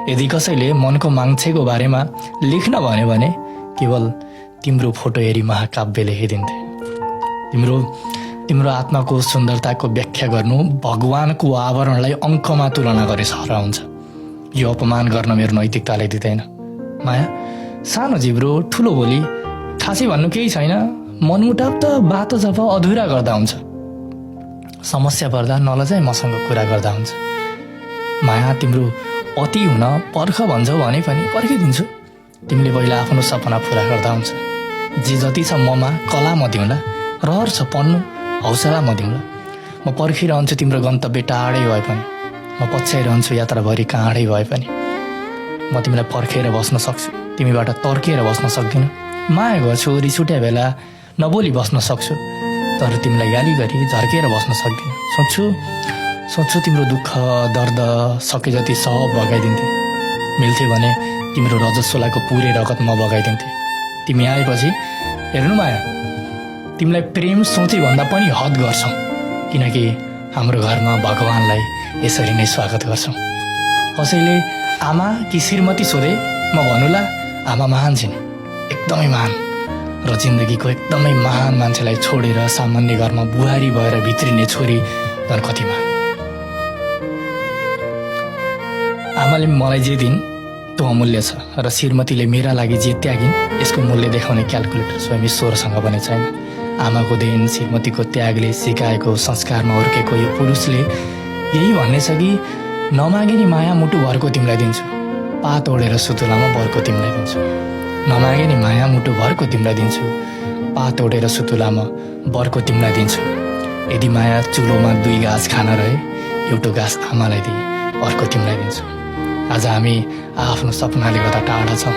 यदि कसैले मनको मान्छेको बारेमा लेख्न भन्यो भने केवल तिम्रो फोटो हेरी महाकाव्य लेखिदिन्थे। तिम्रो आत्माको सुन्दरताको व्याख्या गर्नु भगवानको आवरणलाई अङ्कमा तुलना गरे सर हुन्छ। यो अपमान गर्न मेरो नैतिकताले दिँदैन। माया सानो जिब्रो ठुलो बोली, खासै भन्नु केही छैन। मनमुटाव त बाटो जब अधुरा गर्दा हुन्छ। समस्या पर्दा नलजाई मसँग कुरा गर्दा हुन्छ। माया तिम्रो अति हुन पर्ख भन्छौ भने पनि पर्खिदिन्छु। तिमीले पहिला आफ्नो सपना पुरा गर्दा हुन्छ। जे जति छ ममा कला म दिउँला, रहर छ पढ्नु हौसला म दिउँला। म पर्खिरहन्छु तिम्रो गन्तव्य टाढै भए पनि, म पछ्याइरहन्छु यात्राभरि काँडै भए पनि। म तिमीलाई पर्खेर बस्न सक्छु, तिमीबाट तर्किएर बस्न सक्दिनँ। माया गर्छु रिस उठ्या बेला नबोली बस्न सक्छु, तर तिमीलाई गाली गरी झर्केर बस्न सक्दिनँ। सोच्छु तिम्रो दुःख दर्द सके जति सब बगाइदिन्थे। मिल्थ्यो भने तिम्रो रजस्वलाको पुरै रगत म बगाइदिन्थे। तिमी आएपछि हेर्नु माया, तिमीलाई प्रेम सोचे भन्दा पनि हद गर्छौ, किनकि हाम्रो घरमा भगवानलाई यसरी नै स्वागत गर्छौँ। कसैले आमा कि श्रीमती सोधे म भन्नुला आमा महान छिन्, एकदमै महान, र जिन्दगीको एकदमै महान मान्छेलाई छोडेर सामान्य घरमा बुहारी भएर भित्रिने छोरी झन् कति महान। आमाले मलाई जे दिन् त्यो अमूल्य छ, र श्रीमतीले मेरा लागि जे त्यागिन् यसको मूल्य देखाउने क्याल्कुलेटर स्वयं ईश्वरसँग पनि छैन। आमाको देन श्रीमतीको त्यागले सिकाएको संस्कारमा हुर्केको यो पुरुषले यही भन्नेछ कि नमागे नि माया मुटु भरको तिमीलाई दिन्छु, पात ओढेर सुतुलामा भरको तिमीलाई दिन्छु। नमागे नि माया मुटु भरको तिमीलाई दिन्छु, पात ओढेर सुतुलामा भरको तिमीलाई दिन्छु। यदि माया चुलोमा 2 घाँस खाना रहे, एउटा घाँस आमालाई दिए, अर्को तिमीलाई दिन्छु। आज हामी आफ्नो सपनाले गर्दा टाढा छौँ।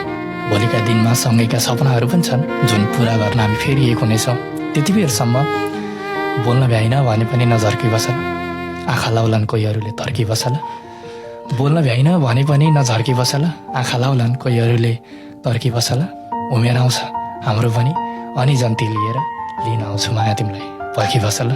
भोलिका दिनमा सँगैका सपनाहरू पनि छन् जुन पुरा गर्न हामी फेरि एक हुनेछौँ। त्यति बेरसम्म बोल्न भ्याइन भने पनि नझर्की बसला, आँखा लाउलान् कोहीहरूले तर्की बसला। बोल्न भ्याइन भने पनि नझर्की बसला, आँखा लाउलान् कोहीहरूले तर्की बसला। उमेर आउँछ हाम्रो पनि, अनि जन्ती लिएर लिन आउँछु माया तिमीलाई पर्खी बसला।